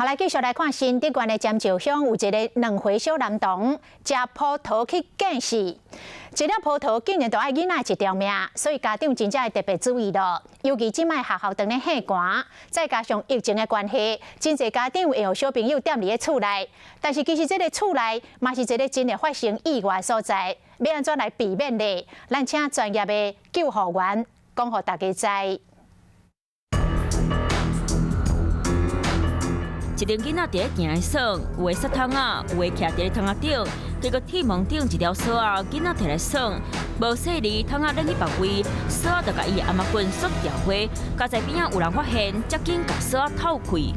好，來繼續來看新竹縣的尖石鄉有一个2歲小男童食葡萄去見死，一粒葡萄竟然都愛囡仔一條命，所以家長真正愛特別注意咯。尤其這擺學校當咧歇寒，再加上疫情的關係，真濟家長會予小朋友踮佇咧厝內，但是其實這个厝內嘛是一个真會發生意外所在，欲按怎來避免呢？咱請專業的救護員講予大家知。一群囡仔佇咧行咧耍，有的捒桶仔，有的徛佇咧桶仔頂，結果鐵門頂一條索仔，囡仔提來耍，無細膩，桶仔轉去別位，索仔就共伊的頷仔棍索掉花，佳哉邊仔有人發現，才緊共索仔透開。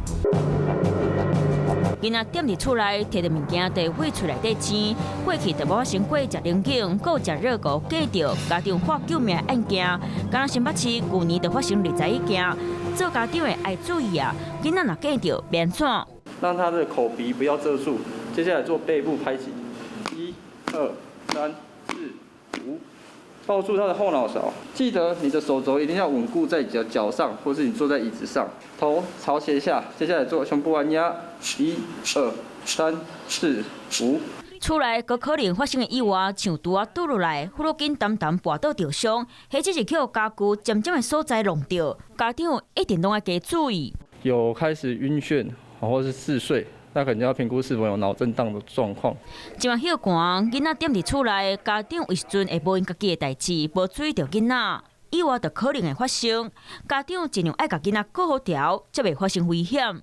囡仔踮佇厝內，提著物件佇火喙內底煎，過去就無發生過食冷頸、閣有食熱糊粿著，家長喊救命的案件。敢若新北市舊年就發生21件，做家長的愛注意啊！囡仔若粿著，欲按怎？讓他的口鼻不要遮住，接下來做背部拍擊，一、二、三、四、五，抱住他的後腦勺，記得你的手肘一定要穩固在腳腳上，或是你坐在椅子上，頭朝斜下，接下來做胸部按壓，一、二、三、四、五。厝內閣可能發生的意外，像櫥仔拄落來，父母緊澹澹跋倒著傷，或者是去予家具尖尖的所在弄著，家長一定攏愛加注意。有開始暈眩，或是嗜睡，那可能要評估是否有腦震盪的狀況。這擺歇寒，囡仔踮佇厝內，家長有時陣會無閒家己的代誌，無注意著囡仔，意外就可能會發生。家長盡量愛共囡仔顧好牢，才袂發生危險。